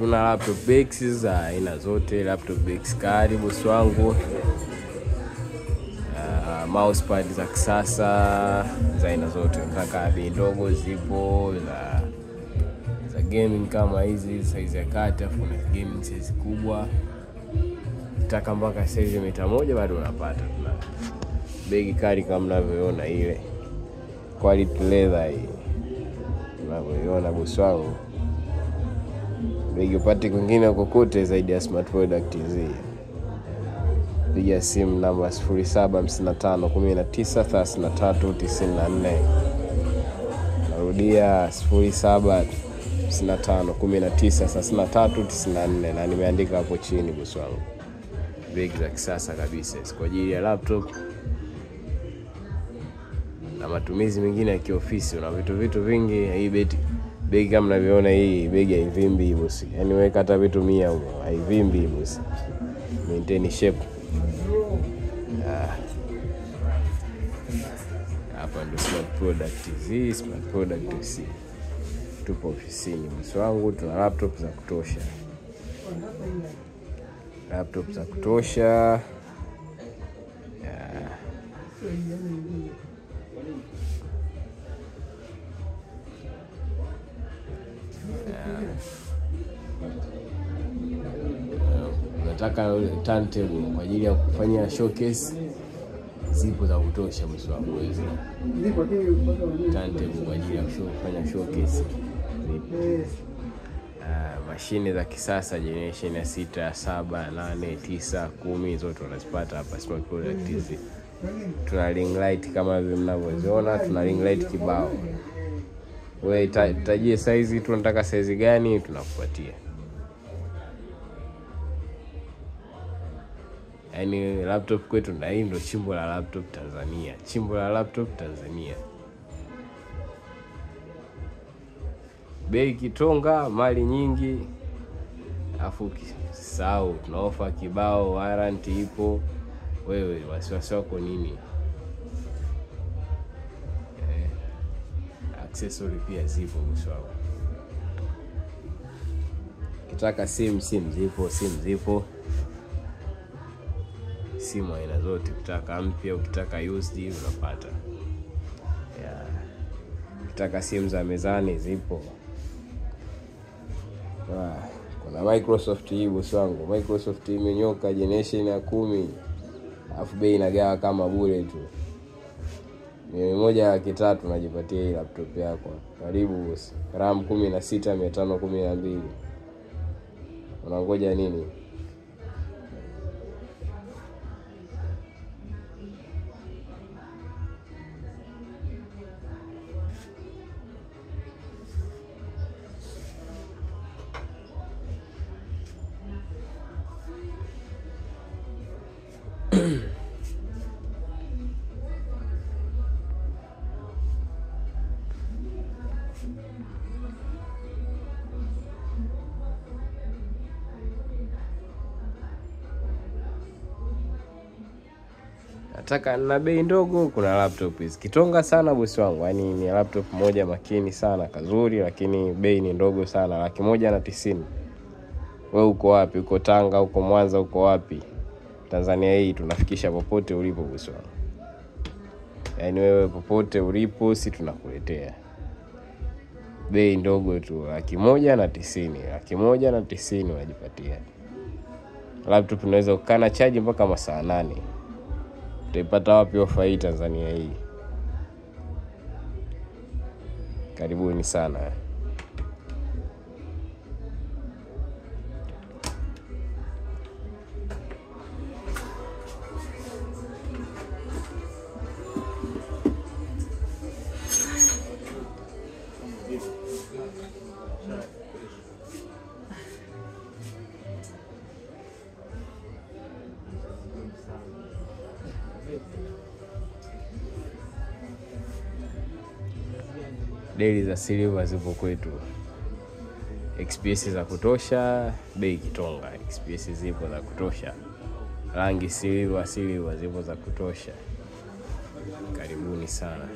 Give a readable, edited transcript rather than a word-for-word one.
Tuna laptop bags za aina zote, laptop bags kali bosi wangu. Mousepad za kisasa za aina zote, unataka bei ndogo zipo, za gaming kama hizi size ya kati, afu na gaming size kubwa. Ukitaka mpaka size mita 1 bado unapata. Tuna begi kali kama mnavyoona, ile quality leather hii mnavyoiona bosi wangu. Begi upate kwingine kokote zaidi ya Smart Product TZ. Piga simu namba 0755 19 33 94. Narudia 0755 19 33 94, na nimeandika hapo chini bosi wangu. Begi za kisasa kabisa kwa ajili ya laptop na matumizi mengine ya kiofisi. Una vitu vingi. Hii begi kama mnavyoona, hii begi haivimbi bosi. Yaani weka hata vitu 100 huko, haivimbi bosi. Maintain shape. Hapa ndio Smart Product TZ, Smart Product TZ. Tupo ofisini bosi wangu, tuna laptop za kutosha. Laptop za kutosha. Nataka turntable kwa ajili ya kufanyia showcase, zipo za kutosha bosi wangu hizi. Turntable kwa ajili ya kufanya showcase zipo. Mashine za kisasa generation ya 6, 7, 8, 9, 10 zote unazipata hapa Smart Product TZ. Tuna ring light kama vile mnavyoziona, tuna ring light kibao. Wewe tajie size tu, unataka size gani tunakupatia. Yaani laptop kwetu, na hii ndio chimbo la laptop Tanzania. Chimbo la laptop Tanzania. Bei kitonga, mali nyingi. Afu usisahau tuna ofa kibao, warranty ipo. Wewe wasiwasi wako nini? Accessory pia zipo bosi wangu. Ukitaka simu zipo, simu zipo. Simu aina zote, ukitaka mpya, ukitaka used unapata. Ukitaka simu za mezani zipo. Kuna Microsoft hii bosi wangu. Microsoft imenyoka generation ya 10. Alafu bei inagawa kama bure tu. 1,300,000 unajipatia hii laptop yako. Karibu bosi. RAM 16 512. Unangoja nini? Nataka na bei ndogo, kuna laptop hizi. Kitonga sana bosi wangu. Yaani ni laptop moja makini sana, kazuri, lakini bei ni ndogo sana, 190,000. Wewe uko wapi? Uko Tanga, uko Mwanza, uko wapi? Tanzania hii tunafikisha popote ulipo bosi wangu. Yaani wewe popote ulipo si tunakuletea. Bei ndogo tu, 190,000, 190,000 unajipatia. Laptop unaweza kukaa na charge mpaka masaa 8. Utaipata wapi ofa hii Tanzania hii? Karibuni sana. Deli za silver zipo kwetu. XPS za kutosha, bei kitonga. XPS zipo za kutosha. Rangi silver, silver zipo za kutosha. Karibuni sana.